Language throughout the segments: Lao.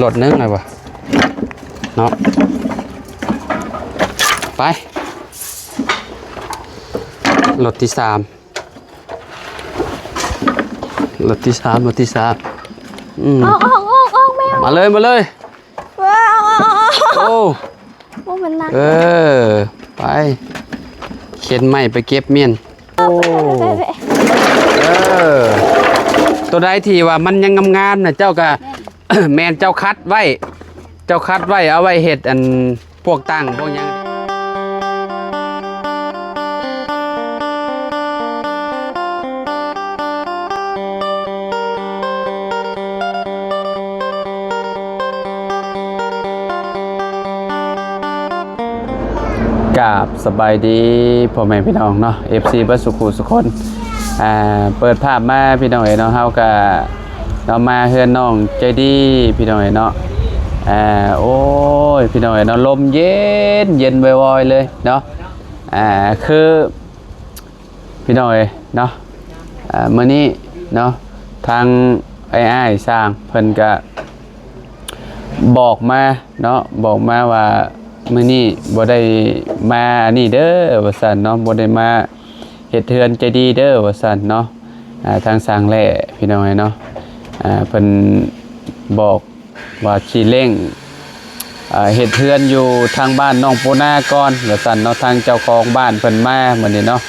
ລົດໜຶ່ງແລ້ວບໍ່ເນາະ. ໄປ ລົດທີສາມ ລົດທີສາມ ລົດທີສາມ. ອືມ ອອກ ອອກ ອອກ ອອກ ແມວ ມາເລີຍ ມາເລີຍ. ວ້າວ ໂອ້ ໂອ້ ມັນໜັກ. ເອີ ໄປ ເຂັນໄມ້ໄປເກັບມ້ຽນ. ໂອ້ ເອີ ໂຕໃດທີ່ວ່າມັນຍັງງາມໆນະ ເຈົ້າກະ ແມ່ນ ແມ່ນ ເຈົ້າຄັດໄວ້ ເຈົ້າຄັດໄວ້ ເອົາໄວ້ເຮັດອັນ ພວກຕັ່ງພວກຫຍັງ. ກາບສະບາຍດີພໍ່ແມ່ພີ່ນ້ອງເນາະ ເອັຟຊີ ເບິດສູ່ຄູ່ສູ່ຄົນ. ອ່າ ເປີດພາບມາພີ່ນ້ອງເອີຍເນາະ ເຮົາກະເນາະ ມາເຮືອນນ້ອງໃຈດີພີ່ນ້ອງເອີຍເນາະ. ອ່າ ໂອ້ຍ ພີ່ນ້ອງເອີຍເນາະ ລົມເຢັນ ເຢັນວອຍໆເລີຍເນາະ. ອ່າ ຄື ພີ່ນ້ອງເອີຍເນາະ ອ່າ ມື້ນີ້ເນາະ ທາງອ້າຍໆຊ່າງເພິ່ນກະບອກມາເນາະ ບອກມາວ່າມື້ນີ້ບໍ່ໄດ້ມາອັນນີ້ເດີວ່າຊັ້ນເນາະ ບໍ່ໄດ້ມາເຮັດເຮືອນໃຈດີເດີວ່າຊັ້ນເນາະ. ອ່າ ທາງຊ່າງແຫຼ້ ພີ່ນ້ອງເອີຍເນາະ ອ່າ ເພິ່ນບອກ ວ່າຊິເລັ່ງ ເຮັດເຮືອນຢູ່ທາງບ້ານໜອງປູນາກ່ອນວ່າຊັ້ນເນາະ. ທາງເຈົ້າຂອງບ້ານເພິ່ນມາມື້ນີ້ເນາະ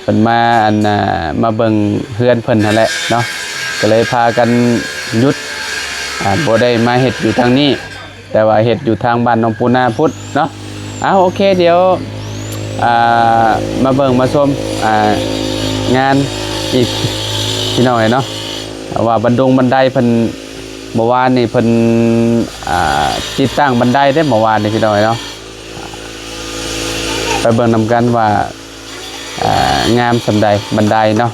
ເພິ່ນມາ ອັນ ມາເບິ່ງເຮືອນເພິ່ນຫັ້ນແຫຼະເນາະ ກໍເລີຍພາກັນຢຸດ ອ່າ ບໍ່ໄດ້ມາເຮັດຢູ່ທາງນີ້ ແຕ່ວ່າເຮັດຢູ່ທາງບ້ານໜອງປູນາພຸ້ນເນາະ. ເອົາ ໂອເຄ ດຽວ ອ່າ ມາເບິ່ງມາຊົມ ອ່າ ງານອີກ ພີ່ນ້ອງເອີຍເນາະ ວ່າບັນດົງບັນໄດເພິ່ນ ເມື່ອວານນີ້ເພິ່ນ ອ່າ ຕິດຕັ້ງບັນໄດເດ້ ເມື່ອວານນີ້ພີ່ນ້ອງເນາະ. ໄປເບິ່ງນຳກັນວ່າ ອ່າ ງາມສ່ຳໃດບັນໄດເນາະ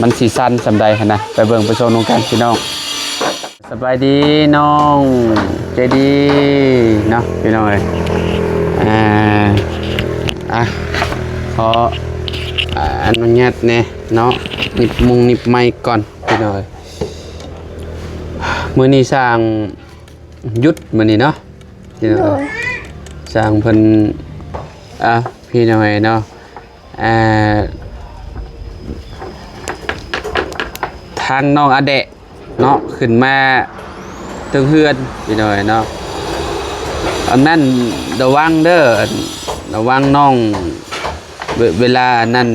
ມັນຊິຊັນສ່ຳໃດຫັ້ນນະ. ໄປເບິ່ງໄປຊົມນຳກັນພີ່ນ້ອງ. ສະບາຍດີນ້ອງໃຈດີເນາະ ພີ່ນ້ອງເອີຍ. ອ່າ ອ່ະ ຂໍ ອ່າ ອະນຸຍາດແດ່ເນາະ ໜິບມຸງໜິບໄມກ່ອນ ພີ່ນ້ອງເອີຍ. ມື້ນີ້ຊ່າງຢຸດມື້ນີ້ເນາະ ພີ່ນ້ອງເອີຍ. ໂດຍ ຊ່າງເພິ່ນ ອ່າ ພີ່ນ້ອງເອີຍເນາະ ອ່າ ທາງນ້ອງອາແດະເນາະ ຂຶ້ນມາເທິງເຮືອນ ພີ່ນ້ອງເອີຍເນາະ. ອັນນັ້ນລະວັງເດີ ລະວັງນ້ອງ ເວ ເວລາອັນນັ້ນ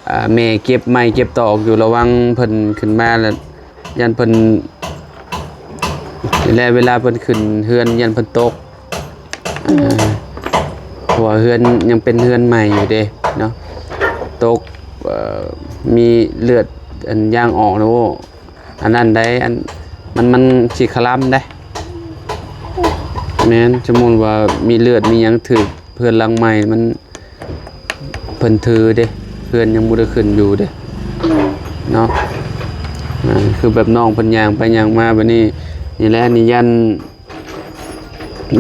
ອ່າ ແມ່ເກັບໄມ້ເກັບຕອກຢູ່ ລະວັງເພິ່ນຂຶ້ນມາ ແລ້ວຢ້ານເພິ່ນ ແລະ ເວລາເພິ່ນຂຶ້ນເຮືອນຢ້ານເພິ່ນຕົກ ອ່າ ເພາະວ່າເຮືອນຍັງເປັນເຮືອນໃໝ່ຢູ່ເດ້ເນາະ ຕົກ ເອີ ມີເລືອດອັນຢາງອອກນະ ໂອ້ ອັນນັ້ນໃດ໋ ອັນ ມັນ ມັນຊິຄະລຳໃດ໋. ແມ່ນ ສົມມຸດວ່າມີເລືອດມີຫຍັງຖືກເຮືອນຫຼັງໃໝ່ ມັນ ເພິ່ນຖືເດ້ ເຮືອນຍັງບໍ່ໄດ້ຂຶ້ນຢູ່ເດ້ເນາະ. ອ່າ ຄືແບບນ້ອງເພິ່ນຍ່າງໄປຍ່າງມາແບບນີ້ ນີ້ແຫຼະ ນີ້ຢ້ານ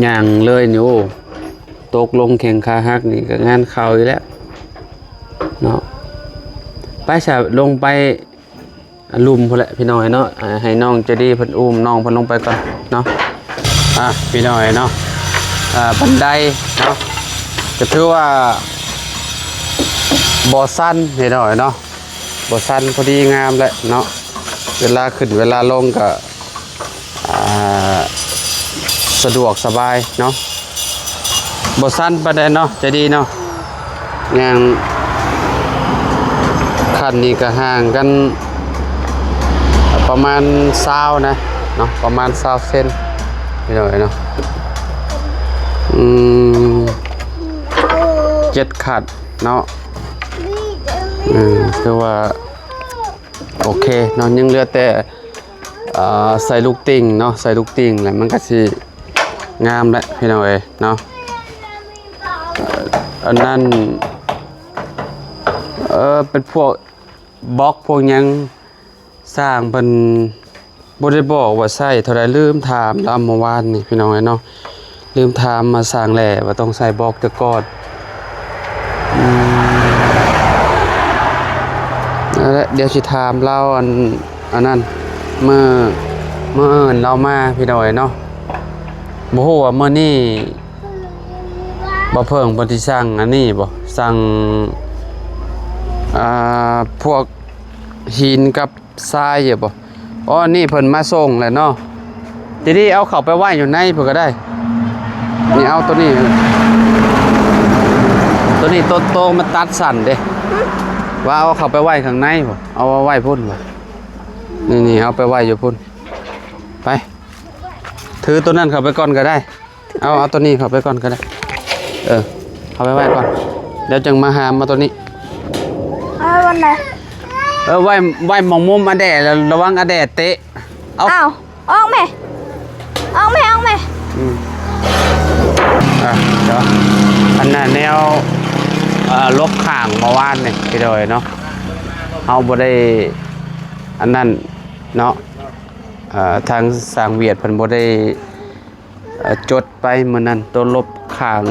ຍ່າງເລີຍນີ້ ໂອ້ ຕົກລົງແຂ້ງຂາຫັກນີ້ກໍງານເຂົ້າອີກແລ້ວເນາະ. ໄປຊະ ລົງໄປ ອ່າ ລຸ່ມພຸ້ນແຫຼະພີ່ນ້ອງເອີຍເນາະ. ອ່າ ໃຫ້ນ້ອງໃຈດີເພິ່ນອຸ້ມນ້ອງເພິ່ນລົງໄປກ່ອນເນາະ. ອ່າ ພີ່ນ້ອງເອີຍເນາະ ອ່າ ບັນໄດເນາະ ກໍຖືວ່າບໍ່ຊັນພີ່ນ້ອງເອີຍເນາະ ບໍ່ຊັນ ພໍດີງາມແຫຼະເນາະ. ເວລາຂຶ້ນເວລາລົງກໍ ອ່າ ສະດວກສະບາຍເນາະ ບໍ່ຊັນປານໃດເນາະ ໃຈດີເນາະ. ຍ່າງຂັ້ນນີ້ກໍຫ່າງກັນປະມານຊາວນະເນາະ ປະມານຊາວເຊັນພີ່ນ້ອງເອີຍເນາະ. ອືມ ເຈັດຂັ້ນເນາະ. ອືມ ຖືວ່າໂອເຄເນາະ ຍັງເຫຼືອແຕ່ ອ່າ ໃສ່ລູກຕິ່ງເນາະ ໃສ່ລູກຕິ່ງແລ້ວມັນກໍຊິງາມແຫຼະພີ່ນ້ອງເອີຍເນາະ. ເອີ ອັນນັ້ນ ເອີ ເປັນພວກບລັອກພວກຫຍັງ ຊ່າງເພິ່ນບໍ່ໄດ້ບອກວ່າໃຊ້ເທົ່າໃດ ລືມຖາມລາວເມື່ອວານນີ້ພີ່ນ້ອງເອີຍເນາະ. ລືມຖາມມາຊ່າງແຫຼ້ວ່າຕ້ອງໃສ່ບລັອກແຕ່ກ່ອນ. ອືມ ນັ້ນແຫຼະ ດຽວຊິຖາມລາວ ອັນ ອັນນັ້ນ ມື້ ມື້ອື່ນລາວມາພີ່ນ້ອງເອີຍເນາະ. ບໍ່ຮູ້ວ່າມື້ນີ້ບ່າວເຜິ້ງເພິ່ນຊິສັ່ງອັນນີ້ບໍ່ ສັ່ງ ອ່າ ພວກຫີນກັບຊາຍຢູ່ບໍ່? ອໍ ອັນນີ້ເພິ່ນມາສົ່ງແລ້ວເນາະ. ທີນີ້ເອົາເຂົ້າໄປໄວ້ຢູ່ໃນພຸ້ນກໍໄດ້. ນີ້ເອົາໂຕນີ້ ໂຕນີ້ໂຕ ໂຕມັນຕັດສັ້ນເດ້. ວ່າເອົາເຂົ້າໄປໄວ້ຂ້າງໃນພຸ້ນ ເອົາໄວ້ພຸ້ນ. ນີ້ ນີ້ເອົາໄປໄວ້ຢູ່ພຸ້ນ. ໄປ ຖືໂຕນັ້ນເຂົ້າໄປກ່ອນກໍໄດ້. ເອົາ ເອົາໂຕນີ້ເຂົ້າໄປກ່ອນກໍໄດ້. ເອີ ເຂົ້າໄປໄວ້ກ່ອນ ດຽວຈັ່ງມາຫາມເອົາໂຕນີ້. ເອົາວັນໃດ? ເອີ ໄວ້ ໄວ້ໝ່ອງມຸມອາແດດ ລະ ລະວັງອາແດດເຕະ. ເອົາ ອ້າວ ອອກແມ່ ອອກແມ່ ອອກແມ່. ອືມ ອ່ະ ດຽວ ອັນນັ້ນແນວ ເອີ ລົບຂ້າງເມື່ອວານນີ້ ພີ່ນ້ອງເນາະ ເຮົາບໍ່ໄດ້ອັນນັ້ນເນາະ. ເອີ ທາງຊ່າງຫວຽດເພິ່ນບໍ່ໄດ້ ເອີ ຈົດໄປມື້ນັ້ນ ໂຕລົບຂ້າງ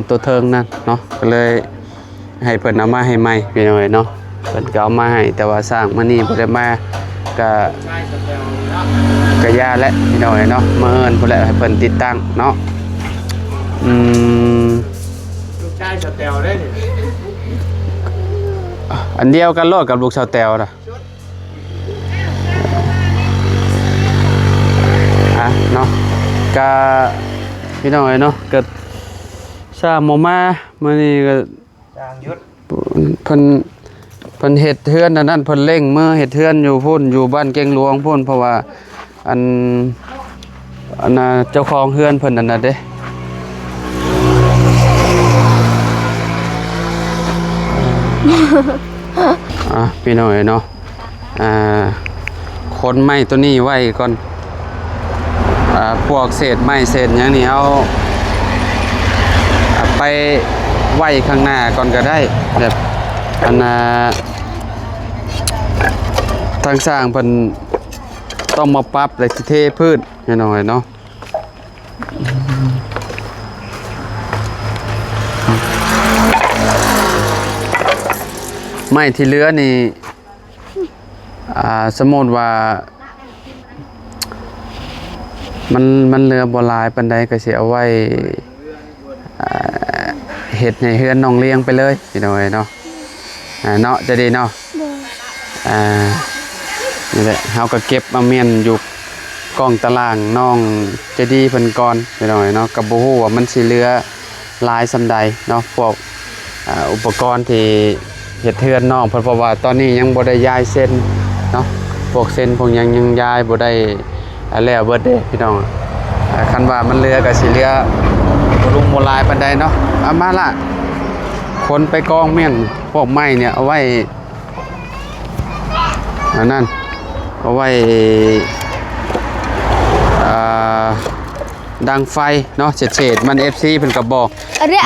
ໂຕເທິງນັ້ນເນາະ ກໍເລີຍໃຫ້ເພິ່ນເອົາມາໃຫ້ໃໝ່ ພີ່ນ້ອງເນາະ. ເພິ່ນກໍເອົາມາໃຫ້ ແຕ່ວ່າຊ່າງມື້ນີ້ບໍ່ໄດ້ມາ ກໍ ກໍຢ່າແຫຼະ ພີ່ນ້ອງເນາະ. ມື້ອື່ນພຸ້ນແຫຼະໃຫ້ເພິ່ນຕິດຕັ້ງເນາະ. ອືມ ລູກຊາຍສະແຕວເດ້ນີ້ ອັນດຽວກັນໂລດກັບລູກສາວແຕວນະ. ອ່ະເນາະ ກະພີ່ນ້ອງເອີຍເນາະ ກະຊ່າງບໍ່ມາມື້ນີ້ ກະຊ່າງຢຸດ ເພິ່ນ ເພິ່ນເຮັດເຮືອນອັນນັ້ນ ເພິ່ນເລັ່ງມືເຮັດເຮືອນຢູ່ພຸ້ນ ຢູ່ບ້ານແກ້ງຫຼວງພຸ້ນ ເພາະວ່າ ອັນ ອັນນ່າ ເຈົ້າຂອງເຮືອນເພິ່ນນັ້ນນະເດ້. ອ່າ ພີ່ນ້ອງເອີຍເນາະ ອ່າ ຂົນໄມ້ໂຕນີ້ໄວ້ກ່ອນ ອ່າ ພວກເສດໄມ້ເສດຫຍັງນີ້ ເອົາ ອ່າ ໄປໄວ້ຂ້າງໜ້າກ່ອນກໍໄດ້ ແບບ ອັນນ່າ ທາງຊ່າງເພິ່ນ ຕ້ອງມາປັບ ແລະ ຊິເທພື້ນໃຫ້ໜ້ອຍເນາະ. ໄມ້ທີ່ເຫຼືອນີ້ ອ່າ ສົມມຸດວ່າ ມັນ ມັນເຫຼືອບໍ່ຫຼາຍປານໃດ ກໍຊິເອົາໄວ້ ອ່າ ເຮັດໃຫ້ເຮືອນນ້ອງລຽງໄປເລີຍ ພີ່ນ້ອງເອີຍເນາະ. ອ່າ ເນາະ ໃຈດີເນາະ. ໂດຍ ອ່າ ນີ້ແຫຼະ ເຮົາກໍເກັບມາມ້ຽນຢູ່ກ້ອງຕາລ່າງນ້ອງໃຈດີເພິ່ນກ່ອນ ພີ່ນ້ອງເອີຍເນາະ. ກໍບໍ່ຮູ້ວ່າມັນຊິເຫຼືອຫຼາຍສ່ຳໃດເນາະ ພວກ ອ່າ ອຸປະກອນທີ່ເຮັດເຮືອນນ້ອງເພິ່ນ ເພາະວ່າຕອນນີ້ຍັງບໍ່ໄດ້ຍ້າຍເຊັນເນາະ ພວກເຊັນພວກຫຍັງຍັງຍ້າຍບໍ່ໄດ້ ອ່າ ແລ້ວເບິດເດ້ພີ່ນ້ອງ. ອ່າ ຄັນວ່າມັນເຫຼືອກໍຊິເຫຼືອບໍ່ລຸງບໍ່ລາຍປານໃດເນາະ. ເອົາມາລະ ຂົນໄປກອງມ້ຽນພວກໄມ້ນີ້ເອົາໄວ້ ອັນນັ້ນ ເອົາໄວ້ ອ່າ ດັງໄຟເນາະ ເສດໆມັນ ເອັຟຊີ ເພິ່ນກໍບອກ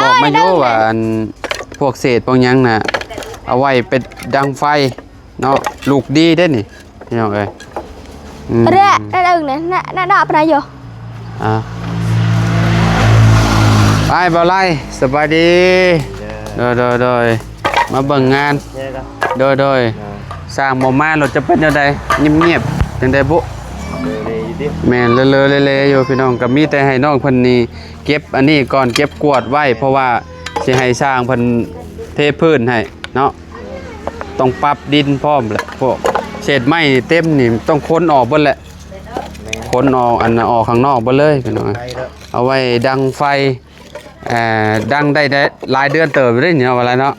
ບອກມາຢູ່ວ່າ ອັນ ພວກເສດພວກຫຍັງນະ ເອົາໄວ້ໄປດັງໄຟ ເນາະ ລູກດີເດ້ນີ້ ພີ່ນ້ອງເອີຍ. ອືມ ເດ້ ນັ້ນເອີງນະ ນະ ນະ ນະ ປະນາໂຍ. ອ່າ ໄປ ບ່າວໄລ ສະບາຍດີ. ໂດຍ ໂດຍ ໂດຍ ມາເບິ່ງງານ. ໂດຍ ໂດຍ ຊ່າງບໍ່ມາ ລົດຈະເປັນແນວໃດ? ງຽບໆ ຈັ່ງໃດບຸ? ແມ່ນ ເລີໆເລໆຢູ່ ພີ່ນ້ອງ. ກໍມີແຕ່ໃຫ້ນ້ອງເພິ່ນນີ້ເກັບອັນນີ້ກ່ອນ ເກັບກວາດໄວ້ ເພາະວ່າຊິໃຫ້ຊ່າງເພິ່ນເທພື້ນໃຫ້ເນາະ. ຕ້ອງປັບດິນພ້ອມແຫຼະ ພວກເສດໄມ້ເຕັມນີ້ຕ້ອງຂົນອອກເບິດແຫຼະ. ແມ່ນ ຂົນອອກ ອັນ ອອກຂ້າງນອກເບິດເລີຍພີ່ນ້ອງ. ເອົາໄວ້ດັງໄຟ ເອີ ດັງໄດ້ ໄດ້ຫຼາຍເດືອນເຕີບຢູ່ເດ້ນີ້ ເອົາໄວ້ຫຼາຍເນາະ.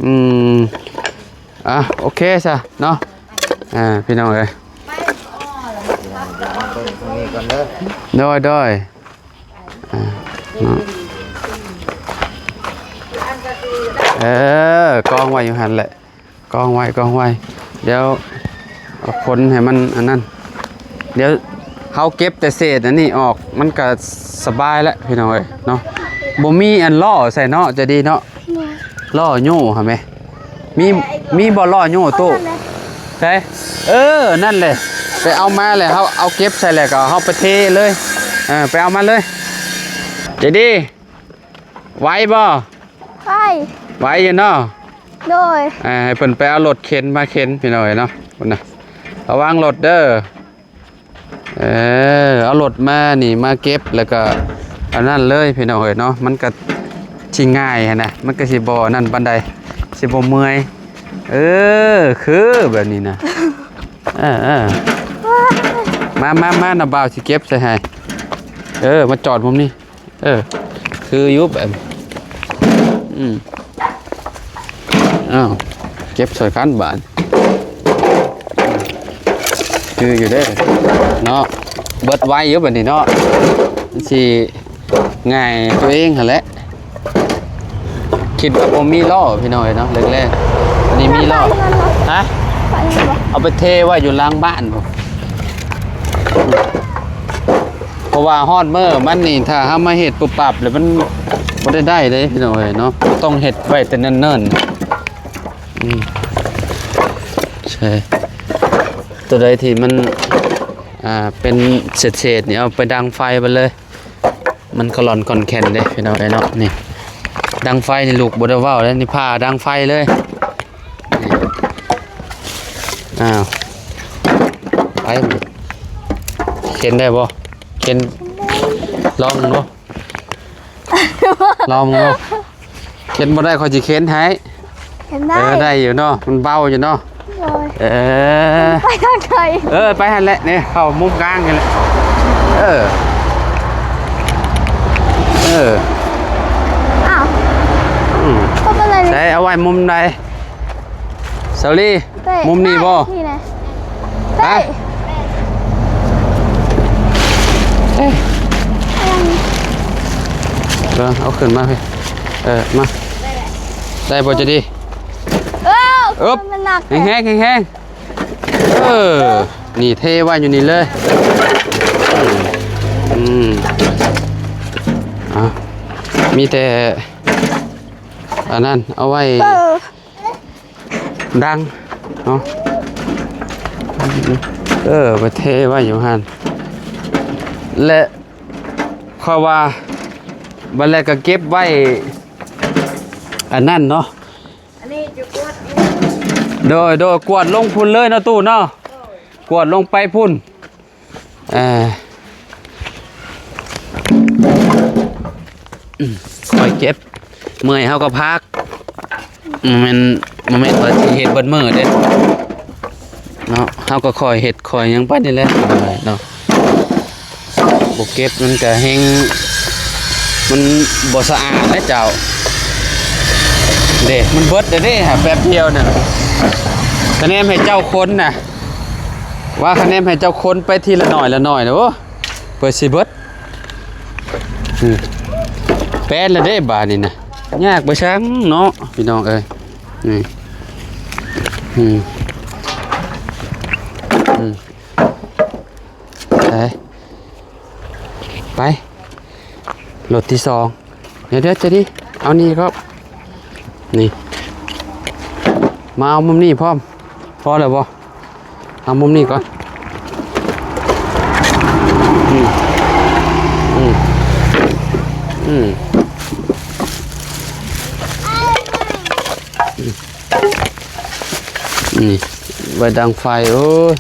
ອືມ ອ່ະ ໂອເຄຊະເນາະ ອ່າ ພີ່ນ້ອງເອີຍ. ໂດຍ ໂດຍ ອ່າ ເນາະ ເອີ ກອງໄວ້ຢູ່ຫັ້ນແຫຼະ ກອງໄວ້ ກອງໄວ້. ດຽວເອົາຂົນໃຫ້ມັນອັນນັ້ນ ດຽວເຮົາເກັບແຕ່ເສດອັນນີ້ອອກ ມັນກະສະບາຍແລ້ວພີ່ນ້ອງເອີຍເນາະ. ບໍ່ມີອັນລໍ້ໃສ່ເນາະ ຈະດີເນາະ. ລໍ້ຍູ້ຫັ້ນແມ ມີ ມີບໍ່ລໍ້ຍູ້ຕູ້? ໃສ? ເອີ ນັ້ນແຫຼະ ໄປເອົາມາແລ້ວ ເຮົາເອົາເກັບໃສ່ແລ້ວກໍເຮົາໄປເທເລີຍ. ເອີ ໄປເອົາມາເລີຍ ໃຈດີ. ໄຫວບໍ່? ໄຫວ ໄຫວຢູ່ເນາະ. ໂດຍ ອ່າ ໃຫ້ເພິ່ນໄປເອົາລົດເຂັນມາເຂັນ ພີ່ນ້ອງເອີຍເນາະ. ພຸ້ນນະ ລະວັງລົດເດີ. ເອີ ເອົາລົດມານີ້ມາເກັບ ແລ້ວກໍ ອັນນັ້ນເລີຍພີ່ນ້ອງເອີຍເນາະ ມັນກະຊິງ່າຍຫັ້ນນະ ມັນກະຊິບໍ່ນັ້ນປານໃດ ຊິບໍ່ເມື່ອຍ. ເອີ ຄືແບບນີ້ນະ ເອີ ເອີ ມາ ມາ ມາ ນ້າບ່າວຊິເກັບໃສ່ໃຫ້. ເອີ ມາຈອດມຸມນີ້. ເອີ ຄືຢູ່ແບບ ອືມ ອ້າວ ເກັບຊ່ອຍກັນບາດ ຄືຢູ່ເດ້ເນາະ ເບິດໄວຢູ່ບາດນີ້ເນາະ ມັນຊິງ່າຍຕົວເອງຫັ້ນແຫຼະ. ຄິດວ່າບໍ່ມີລໍ້ພີ່ນ້ອງເອີຍເນາະ ແລກໆ ອັນນີ້ມີລໍ້ ຮະ ເອົາໄປເທໄວ້ຢູ່ຫຼັງບ້ານພຸ້ນ. ເພາະວ່າຮອດມື້ມັນນີ້ ຖ້າເຮົາມາເຮັດປຸບປັບແລ້ວ ມັນບໍ່ໄດ້ໄດ້ເດ້ພີ່ນ້ອງເອີຍເນາະ ຕ້ອງເຮັດໄວ້ແຕ່ເນີນໆ. ອືມ ໃຊ່ ຕົວໃດທີ່ມັນ ອ່າ ເປັນເສດໆ ນີ້ ເອົາໄປດັງໄຟໄປເລີຍ ມັນກະລ່ອນກ່ອນແກ່ນເດ້ພີ່ນ້ອງເອີຍເນາະ. ນີ້ ດັງໄຟນີ້ລູກບໍ່ໄດ້ເວົ້າເດ້ ນີ້ ຜ່າດັງໄຟເລີຍ. ນີ້ ອ້າວ ໄປ ເຂັນໄດ້ບໍ່? ເຂັນ ລອງເບິ່ງດູ ລອງເບິ່ງດູ. ເຂັນບໍ່ໄດ້ ຂ້ອຍຊິເຂັນໃຫ້. ເຂັນໄດ້ ເອີ ໄດ້ຢູ່ເນາະ ມັນເບົາຢູ່ເນາະ. ໂດຍ ເອີ ໄປທາງໃດ? ເອີ ໄປຫັ້ນແຫຼະ ນີ້ ເຂົ້າມຸມກາງນີ້ແຫຼະ. ເອີ ເອີ ອ້າວ ອືມ ເອົາໄປເລີຍ ໃສ່ ເອົາໄວ້ມຸມໃດ? ສາວລີ ເປ້ ມຸມນີ້ບໍ່? ນີ້ນະ ເປ້ ຮະ? ເອີ ເອົາຂຶ້ນມາພີ້ ເອີ ມາ ໄດ້ບໍ່ ຈະດີ? ເອີ ເອີບ ມັນໜັກ ແຮງໆ ແຮງໆ ເອີ ນີ້ເທໄວ້ຢູ່ນີ້ເລີຍ. ອືມ ອາ ມີແຕ່ ອັນນັ້ນເອົາໄວ້ ເອີ ດັງເນາະ ເອີ ໄປເທໄວ້ຢູ່ຫັ້ນ ແລະ ຂ້ອຍວ່າ ບັດແລ້ວກໍເກັບໄວ້ ອັນນັ້ນເນາະ ອັນນີ້ຈະກວດ ໂດຍ ໂດຍ ກວດລົງພຸ້ນເລີຍເນາະ ຕູ້ເນາະ ກວດລົງໄປພຸ້ນ. ເອີ ຄ່ອຍເກັບ ເມື່ອຍເຮົາກໍພັກ ບໍ່ແມ່ນ ບໍ່ແມ່ນວ່າຊິເຮັດເບິດມື້ເດ້ເນາະ ເຮົາກໍຄ່ອຍເຮັດຄ່ອຍຫຍັງໄປນີ້ແຫຼະເນາະ. ບໍ່ເກັບມັນກະແຮງ ມັນບໍ່ສະອາດເດ້ເຈົ້າ ເດ້ ມັນເບິດເດ້ ເດ້ຫາແປັບດຽວນະ ຄະແນນໃຫ້ເຈົ້າຄົນນະ ວ່າຄະແນນໃຫ້ເຈົ້າຄົນໄປທີລະໜ້ອຍລະໜ້ອຍນະ ໂອ້ ເພື່ອຊິເບິດ ອືມ ແປນລະເດ້ບາດນີ້ນະ ຍາກໄປຊັງເນາະ ພີ່ນ້ອງເອີຍ ນີ້ ອືມ ອືມ ໄປ ໄປ ລົດທີສອງ ດຽວໆ ຈະດີ ເອົານີ້ກໍ ນີ້ ມາເອົາມຸມນີ້ພ້ອມ ພໍແລ້ວບໍ່? ເອົາມຸມນີ້ກ່ອນ ອືມ ອືມ ອືມ ນີ້ ໄວ້ດັງໄຟ ໂອ້ຍ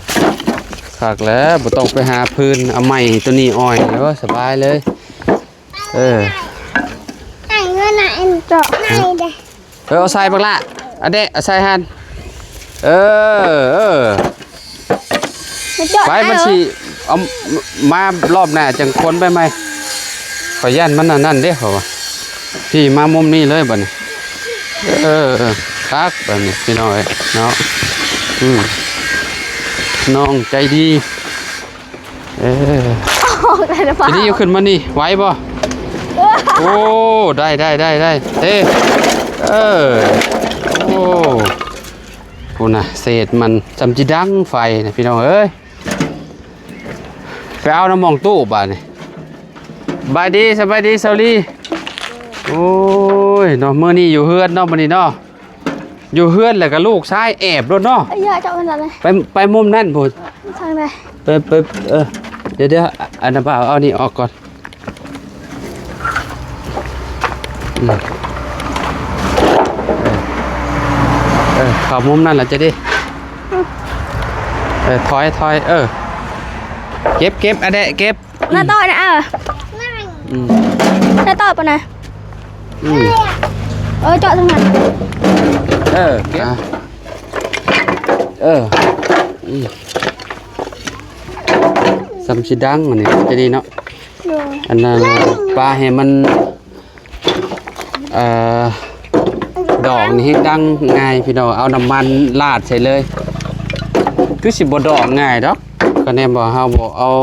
ຄັກແລ້ວ ບໍ່ຕ້ອງໄປຫາຟືນ ເອົາໄມ້ຕົວນີ້ອ້ອຍ ໂອ້ຍ ສະບາຍເລີຍ ເອີ ໃຫ້ເງິນນະ ອັນເຈາະໃຫ້ເດ້ ເອີ ເອົາໃສ່ບັກຫຼ້າ ອັນເດ ເອົາໃສ່ຫັ້ນ ເອີ ເອີ ໄປ ມັນຊິເອົາມາ ລອບໜ້າຈັ່ງຂົນໄປໃໝ່ ຂ້ອຍຢ້ານມັນອັນນັ້ນເດ້ ຂ້ອຍວ່າ ພີ້ ມາມຸມນີ້ເລີຍບັດນີ້ ເອີ ເອີ ຄັກບັດນີ້ ພີ່ນ້ອງເອີຍເນາະ ອືມ ນ້ອງໃຈດີ ເອີ ອອກໄດ້ຫຼືເປົ່າ? ທີນີ້ຂຶ້ນມານີ້ ໄຫວບໍ່? ໂອ້ ໄດ້ ໄດ້ ໄດ້ ໄດ້ ເອີ ໂອ້ ພຸ້ນນະ ເສດມັນ ສ່ຳຊິດັງໄຟນະ ພີ່ນ້ອງເອີຍ ໄປເອົານຳໝ່ອງຕູ້ບາດນີ້ ສະບາຍດີ ສະບາຍດີ ສາວລີ ໂອ້ຍ ເນາະ ມື້ນີ້ຢູ່ເຮືອນເນາະ ມື້ນີ້ເນາະ ຢູ່ເຮືອນແລ້ວກໍລູກຊາຍແອບໂລດເນາະ ໄອ້ຍາ ເຈົ້າເປັນຫຍັງ? ໄປ ໄປມຸມນັ້ນພຸ້ນ ທາງໃດ? ໄປ ໄປ ເອີ ດຽວໆ ອັນນັ້ນ ເອົາ ເອົານີ້ອອກກ່ອນ ອືມ ເອີ ເອີ ເຂົ້າມຸມນັ້ນລະຈະດີ ອືມ ເອີ ຖອຍ ຖອຍ ເອີ ເກັບ ເກັບ ອັນແດະ ເກັບ ມາຕໍ່ນະ ເອີ ອືມ ແລ້ວຕໍ່ໄປນະ ອືມ ເອີ ເຈາະທາງນັ້ນ ເອີ ເກັບ ອ່ະ ເອີ ອືມ ສ່ຳຊິດັງອັນນີ້ ຈະດີເນາະ ໂດຍ ອັນນັ້ນປາໃຫ້ມັນ ເອີ ດອກນີ້ແຮງດັງງ່າຍພີ່ນ້ອງ ເອົານ້ຳມັນລາດໃສ່ເລີຍ ຄືຊິບໍ່ດອກງ່າຍດອກ ກະແນມວ່າເຮົາບໍ່ເອົາ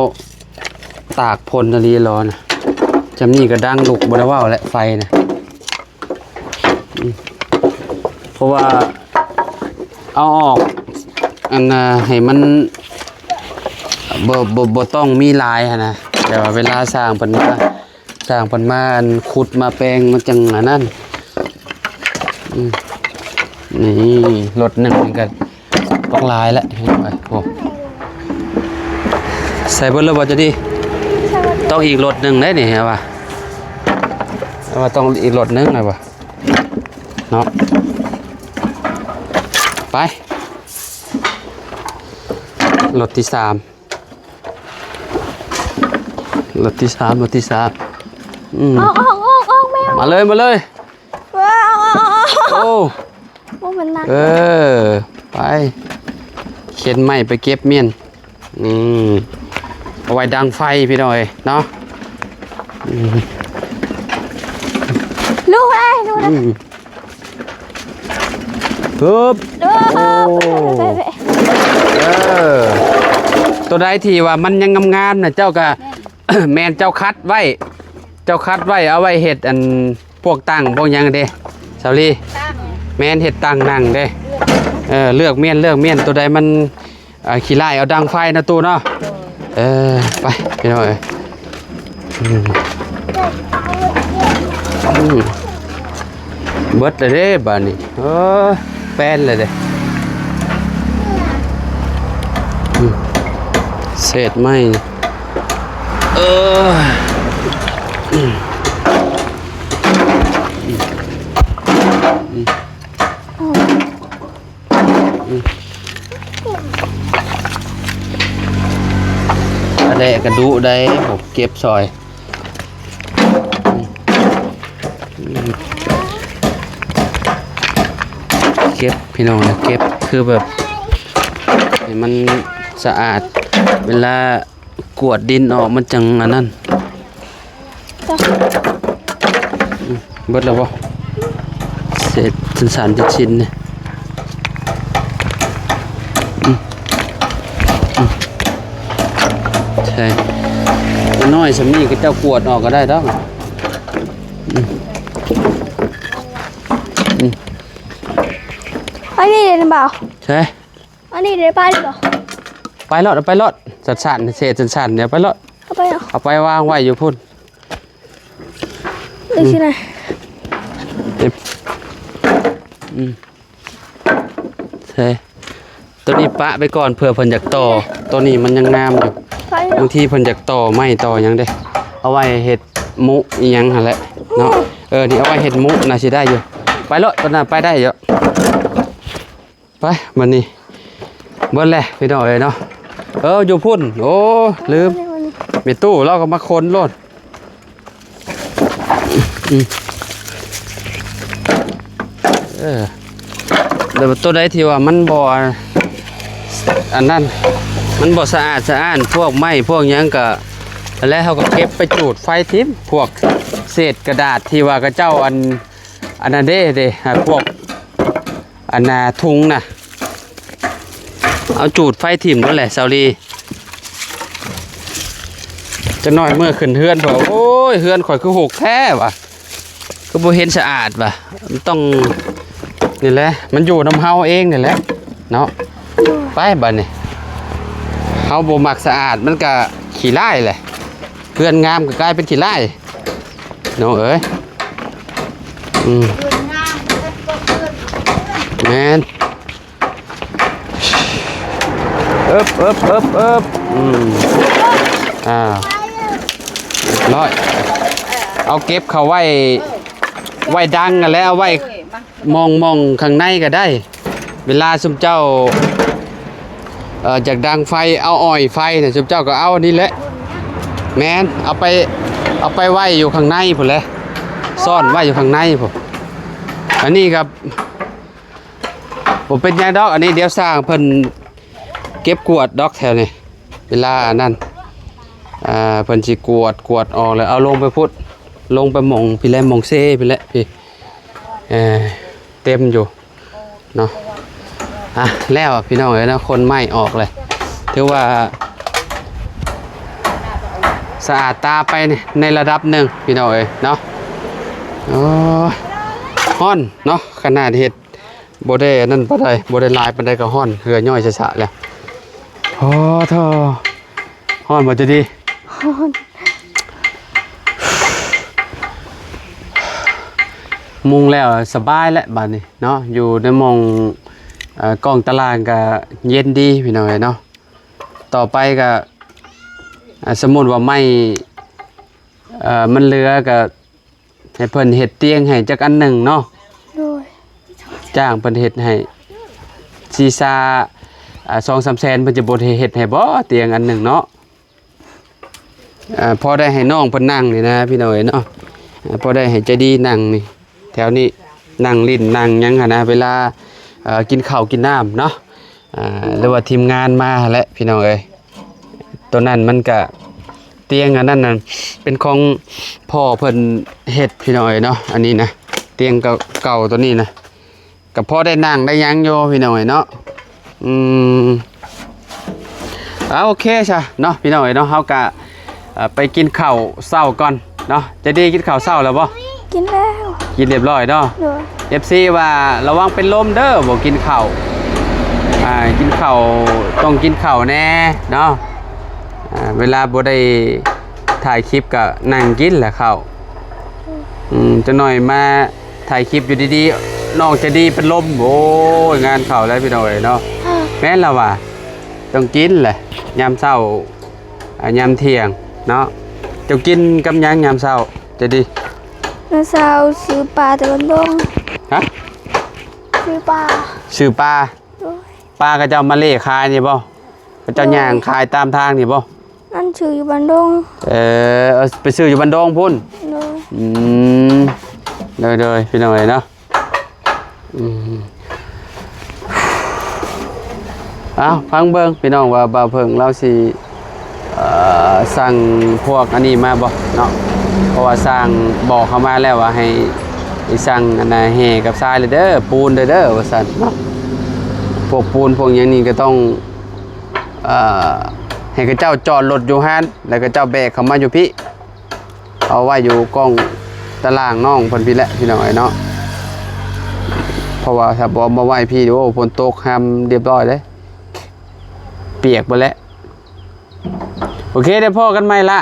ຕາກພົ່ນອີ່ຫຼີຫຼໍນະ ຈຳນີ້ກະດັງລຸກ ບໍ່ໄດ້ເວົ້າແຫຼະ ໄຟນະ ອືມ ເພາະວ່າເອົາອອກ ອັນນ່າ ໃຫ້ມັນ ບໍ່ ບໍ່ ບໍ່ຕ້ອງມີຫຼາຍຫັ້ນນະ ແຕ່ວ່າເວລາຊ່າງເພິ່ນມາ ຊ່າງເພິ່ນມາ ອັນ ຂຸດມາແປງ ມັນຈັ່ງອັນນັ້ນ ອືມ ນີ້ລົດໜຶ່ງນີ້ກະບັກຫຼາຍແຫຼະ ໂອ້ ໃສ່ເບິດແລ້ວບໍ່ ຈະດີ ຕ້ອງອີກລົດໜຶ່ງເດ້ນີ້ ເອົາວ່າ ເອົາວ່າຕ້ອງອີກລົດໜຶ່ງ ເອົາວ່າ ເນາະ ໄປ ລົດທີສາມ ລົດທີສາມ ລົດທີສາມ ອືມ ອອກ ອອກ ອອກ ອອກ ແມວ ມາເລີຍ ມາເລີຍ ວ້າວ ອອກ ອອກ ອອກ ໂອ້ ໂອ້ ມັນໜັກ ເອີ ໄປ ເຂັນໄມ້ໄປເກັບມ້ຽນ ອືມ ເອົາໄວ້ດັງໄຟພີ່ນ້ອງເອີຍເນາະ ອືມ ລູກເອີຍ ລູກ ອືມ ປຶບ ໂອ້ ໂອ້ ເອີ ໂຕໃດທີ່ວ່າມັນຍັງງາມໆນະ ເຈົ້າກະ ແມ່ນ ເຈົ້າຄັດໄວ້ ເຈົ້າຄັດໄວ້ ເອົາໄວ້ເຮັດ ອັນ ພວກຕັ່ງພວກຫຍັງເດ້ ສາວລີ ແມ່ນ ເຮັດຕັ່ງນັ່ງເດ້ ເອີ ເລືອກມ້ຽນ ເລືອກມ້ຽນ ໂຕໃດມັນ ອ່າ ຂີ້ຮ້າຍເອົາດັງໄຟເນາະຕູ້ເນາະ ເອີ ໄປພີ່ນ້ອງເອີຍ ອືມ ອືມ ເບິດແລ້ວເດ້ບາດນີ້ ເອີ ແປ້ນແລ້ວເດ້ ອືມ ເສດໄມ້ ເອີ ອືມ ອືມ ອືມ ອືມ ອັນແລກະດຸໄດ໋ ເກັບຊ່ອຍ ເກັບພີ່ນ້ອງ ເກັບຄືແບບໃຫ້ມັນສະອາດ ເວລາກວດດິນອອກມັນຈັ່ງອັນນັ້ນ ເບິດແລ້ວບໍ່? ເສດຊັ້ນໆ ຊິ້ນໆ ນີ້ ອືມ ອືມ ໃຊ່ ນ້ອຍສ່ຳນີ້ກະເຈົ້າກວດອອກກະໄດ້ດອກ ອືມ ອືມ ອັນນີ້ເດນະບ່າວ ໃຊ່ ອັນນີ້ເດ ໄປເລີຍບໍ່? ໄປໂລດ ເອົາໄປໂລດ ສັ້ນໆ ເສດສັ້ນໆ ເອົາໄປໂລດ ເອົາໄປເນາະ ເອົາໄປວາງໄວ້ຢູ່ພຸ້ນ ເອີ ອືມ ຊິນະ ເອີບ ອືມ ໃຊ່ ໂຕນີ້ປະໄປກ່ອນ ເພື່ອເພິ່ນຢາກຕໍ່ ໂຕນີ້ມັນຍັງງາມຢູ່ ບາງທີເພິ່ນຢາກຕໍ່ໄມ້ຕໍ່ຫຍັງເດ້ ເອົາໄວ້ເຮັດມຸອີ່ຫຍັງຫັ້ນແຫຼະເນາະ ອືມ ເອີ ນີ້ເອົາໄວ້ເຮັດມຸນະ ຊິໄດ້ຢູ່ ໄປໂລດ ໂຕນັ້ນໄປໄດ້ຢູ່. ໄປ ບັດນີ້ ເບິດແລ້ວພີ່ນ້ອງເອີຍເນາະ ເອີ ຢູ່ພຸ້ນ ໂອ້ ລືມ ແມ່ຕູ້ລາວກະມາຂົນໂລດ ອືມ ເອີ ແລ້ວໂຕໃດທີ່ວ່າມັນບໍ່ ອັນນັ້ນ ມັນບໍ່ສະອາດສະອ້ານ ພວກໄມ້ພວກຫຍັງກະ ແລ້ວເຮົາກະເກັບໄປຈູດໄຟຖິ້ມ ພວກເສດກະດາດທີ່ວ່າເຂົາເຈົ້າ ອັນ ອັນນັ້ນເດ້ ເດ້ ພວກ ອັນນ່າ ທຸງນະ ເອົາຈູດໄຟຖິ້ມໂລດແຫຼະ ສາວລີ ຈັກໜ້ອຍເມືອຂຶ້ນເຮືອນ ໂອ້ຍ ເຮືອນຂ້ອຍຄືຮົກແທ້ຫວາ ຄືບໍ່ເຫັນສະອາດຫວາ ມັນຕ້ອງ ນີ້ແຫຼະ ມັນຢູ່ນຳເຮົາເອງນີ້ແຫຼະເນາະ ໄປບາດນີ້ ເຮົາບໍ່ມັກສະອາດ ມັນກະຂີ້ຮ້າຍແຫຼະ ເຮືອນງາມກະກາຍເປັນຂີ້ຮ້າຍ ນ້ອງເອີຍ ອືມ ແມ່ນ ເອີບ ເອີບ ເອີບ ເອີບ ອືມ ອ່າ ຮຽບຮ້ອຍ ເອົາເກັບເຂົ້າໄວ້ ໄວ້ດັງຫັ້ນແຫຼະ ເອົາໄວ້ ໝ່ອງ ໝ່ອງຂ້າງໃນກະໄດ້ ເວລາຊຸມເຈົ້າ ເອີ ຢາກດັງໄຟ ເອົາອ້ອຍໄຟນະ ຊຸມເຈົ້າກະເອົາອັນນີ້ແຫຼະ ແມ່ນ ເອົາໄປ ເອົາໄປໄວ້ຢູ່ຂ້າງໃນພຸ້ນແຫຼະ ຊ່ອນໄວ້ຢູ່ຂ້າງໃນພຸ້ນ. ອັນນີ້ກໍບໍ່ເປັນຫຍັງດອກ ອັນນີ້ດຽວຊ່າງເພິ່ນເກັບກວາດດອກແຖວນີ້ ເວລາອັນນັ້ນ ອ່າ ເພິ່ນຊິກວາດ ກວາດອອກແລ້ວເອົາລົງໄປພຸ້ນ ລົງໄປໝ່ອງພີ້ແຫຼະ ໝ່ອງເຊພີ້ແຫຼະພີ້ ເອີ ເຕັມຢູ່ເນາະ. ອ່ະ ແລ້ວພີ່ນ້ອງເອີຍເນາະ ຂົນໄມ້ອອກເລີຍ ຖືວ່າສະອາດຕາໄປໃນ ໃນລະດັບໜຶ່ງພີ່ນ້ອງເອີຍເນາະ. ໂອ້ຍ ຮ້ອນເນາະ ຂະໜາດເຮັດບໍ່ໄດ້ອັນນັ້ນປານໃດ ບໍ່ໄດ້ຫຼາຍປານໃດກໍຮ້ອນ ເຫື່ອຍ້ອຍຊະໆແລ້ວ. ໂອ້ໂທ້ ຮ້ອນບໍ່ຈະດີ? ຮ້ອນ. ມຸງແລ້ວສະບາຍແຫຼະບາດນີ້ເນາະ ຢູ່ໃນໝ່ອງ ເອີ ກ້ອງຕາລ່າງກະເຢັນດີພີ່ນ້ອງເອີຍເນາະ. ຕໍ່ໄປກະ ອ່າ ສົມມຸດວ່າໄມ້ ເອີ ມັນເຫຼືອກະໃຫ້ເພິ່ນເຮັດຕຽງໃຫ້ຈັກອັນໜຶ່ງເນາະ. ໂດຍ. ຈ້າງເພິ່ນເຮັດໃຫ້ ສີ່ສາ ອ່າ ສອງສາມແສນ ເພິ່ນຈະບໍ່ເຮັດໃຫ້ບໍ່ ຕຽງອັນໜຶ່ງເນາະ. ອ່າ ພໍໄດ້ໃຫ້ນ້ອງເພິ່ນນັ່ງນີ້ນະພີ່ນ້ອງເອີຍເນາະ ອ່າ ພໍໄດ້ໃຫ້ໃຈດີນັ່ງນີ້ ແຖວນີ້ ນັ່ງຫຼິ້ນນັ່ງຫຍັງຫັ້ນນະ ເວລາ ເອີ ກິນເຂົ້າກິນນ້ຳເນາະ ອ່າ ຫຼືວ່າທີມງານມາຫັ້ນແຫຼະພີ່ນ້ອງເອີຍ. ໂຕນັ້ນມັນກະ ຕຽງອັນນັ້ນນະ ເປັນຂອງພໍ່ເພິ່ນເຮັດພີ່ນ້ອງເອີຍເນາະ. ອັນນີ້ນະ ຕຽງເກົ່າໆ ໂຕນີ້ນະ ກໍພໍໄດ້ນັ່ງໄດ້ຫຍັງຢູ່ພີ່ນ້ອງເອີຍເນາະ. ອືມ ເອົາ ໂອເຄຊະເນາະພີ່ນ້ອງເອີຍເນາະ ເຮົາກະ ເອີ ໄປກິນເຂົ້າເຊົ້າກ່ອນເນາະ. ໃຈດີກິນເຂົ້າເຊົ້າແລ້ວບໍ່? ກິນແລ້ວ ກິນຮຽບຮ້ອຍເນາະ. ໂດຍ. ເອັຟຊີ ວ່າລະວັງເປັນລົມເດີ ບໍ່ກິນເຂົ້າ ອ່າ ກິນເຂົ້າ ຕ້ອງກິນເຂົ້າແດ່ເນາະ. ອ່າ ເວລາບໍ່ໄດ້ຖ່າຍຄລິບກໍນັ່ງກິນແຫຼະເຂົ້າ. ອືມ ຈັກໜ້ອຍມາ ຖ່າຍຄລິບຢູ່ດີໆ ນ້ອງໃຈດີເປັນລົມ ໂອ້ຍ ງານເຂົ້າແລ້ວພີ່ນ້ອງເອີຍເນາະ. ແມ່ນລະວ່າ ຕ້ອງກິນແຫຼະ ຍາມເຊົ້າ ອ່າ ຍາມທ່ຽງເນາະ. ເຈົ້າກິນກັບຫຍັງຍາມເຊົ້າ ໃຈດີ? ຍາມເຊົ້າຊື້ປາແຕ່ບ້ານດົງ. ຮະ? ຊື້ປາ. ຊື້ປາ? ໂດຍ. ປາເຂົາເຈົ້າມາເລ່ຂາຍນີ້ບໍ່? ເຂົາເຈົ້າ ໂດຍ ຍ່າງຂາຍຕາມທາງນີ້ບໍ່? ອັນຊື້ຢູ່ບ້ານດົງ. ເອີ ເອົາໄປຊື້ຢູ່ບ້ານດົງພຸ້ນ. ໂດຍ. ອືມ ໂດຍໆ ພີ່ນ້ອງເອີຍເນາະ. ອືມ ເອົາ ຟັງເບິ່ງພີ່ນ້ອງວ່າບ່າວເຜິ້ງລາວຊິ ເອີ ສັ່ງພວກອັນນີ້ມາບໍ່ເນາະ ເພາະວ່າຊ່າງບອກເຮົາມາແລ້ວວ່າໃຫ້ ໃຫ້ສັ່ງອັນນ່າແຮ່ກັບຊາຍເດີ ເດີ ປູນເດີ ເດີ ວ່າຊັ້ນເນາະ. ພວກປູນພວກຫຍັງນີ້ກໍຕ້ອງ ເອີ ໃຫ້ເຂົາເຈົ້າຈອດລົດຢູ່ຫັ້ນ ແລ້ວເຂົາເຈົ້າແບກເຂົ້າມາຢູ່ພີ້ ເອົາໄວ້ຢູ່ກ້ອງຕາລ່າງນ້ອງເພິ່ນພີ້ແຫຼະພີ່ນ້ອງເອີຍເນາະ. ເພາະວ່າຖ້າບໍ່ເອົາມາໄວ້ພີ້ ໂອ້ ຝົນຕົກຫຳຮຽບຮ້ອຍເດ້ ປຽກເບິດແຫຼະ. ໂອເຄ ໄດ້ພໍ້ກັນໃໝ່ລະ.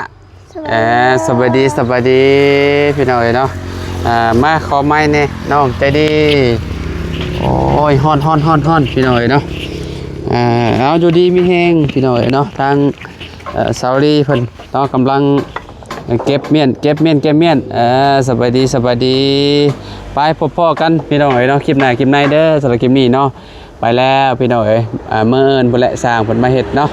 ສະບາຍດີ ເອີ ສະບາຍດີ ສະບາຍດີພີ່ນ້ອງເອີຍເນາະ. ອ່າ ມາຂໍໄມ້ແດ່ນ້ອງໃຈດີ. ໂອ້ຍ ຮ້ອນໆໆໆ ພີ່ນ້ອງເອີຍເນາະ. ອ່າ ເອົາ ຢູ່ດີມີແຮງພີ່ນ້ອງເອີຍເນາະ. ທາງ ເອີ ສາວລີເພິ່ນເນາະ ກຳລັງເກັບມ້ຽນ ເກັບມ້ຽນ ເກັບມ້ຽນ. ເອີ ສະບາຍດີ ສະບາຍດີ. ໄປ ພົບພໍ້ກັນພີ່ນ້ອງເອີຍເນາະ ຄລິບໜ້າຄລິບໃນເດີ. ສຳລັບຄລິບນີ້ເນາະ ໄປແລ້ວພີ່ນ້ອງເອີຍ. ອ່າ ມື້ອື່ນພຸ້ນແຫຼະ ຊ່າງເພິ່ນມາເຮັດເນາະ.